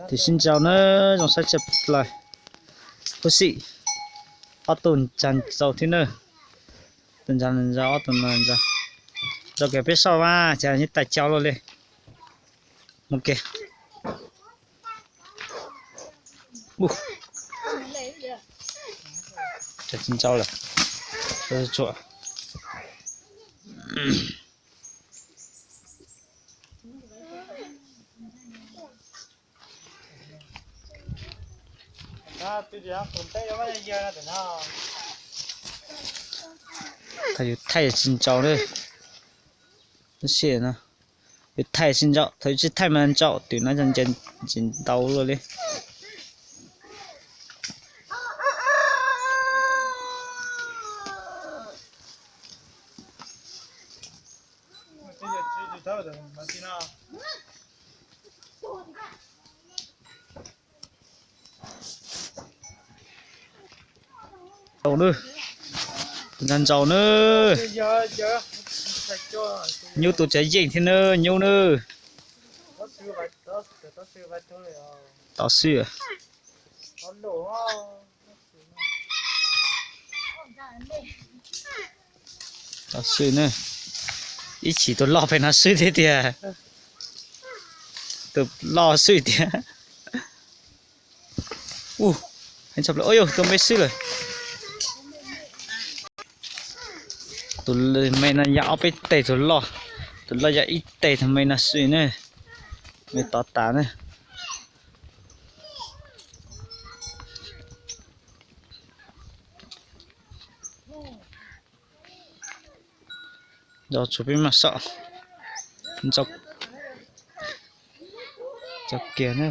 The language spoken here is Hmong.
Tus sib ntsaus na, zoo saib tshaj plaws. Huv xim, ob tug ntsa ntsaus thiab na. Tus ntsa ntsaus, ob tug no ntsaus. Ntsaus kiag peb saib mas, cas yeej tais cau luaj li. Mus kiag. Cas tsis ntsaus lawm. Tsuam. Thaum yus thaij tsis ntsaus na. Yus thaij tsis ntsaus, thaum yus tsis thaij mas ntsaus, twm no nce ntsis ntau luaj li. Ntsaus na, tus ntsa ntsaus na. Nyuj tus tsav yeej thiab na, nyuj na. Tov xwb. Tov xwb na. Ib chim tus loj pem no swb thiab tiag. Tus loj swb tiag. Ua, heev tshaj plaws, ua yog tus me swb lawm. Tus me no yog ob peb teg, tus loj, tus loj yog ib teg, tus me no swb ne, me tov tas ne. Nco tshuav peb maj saum, nco kiag na.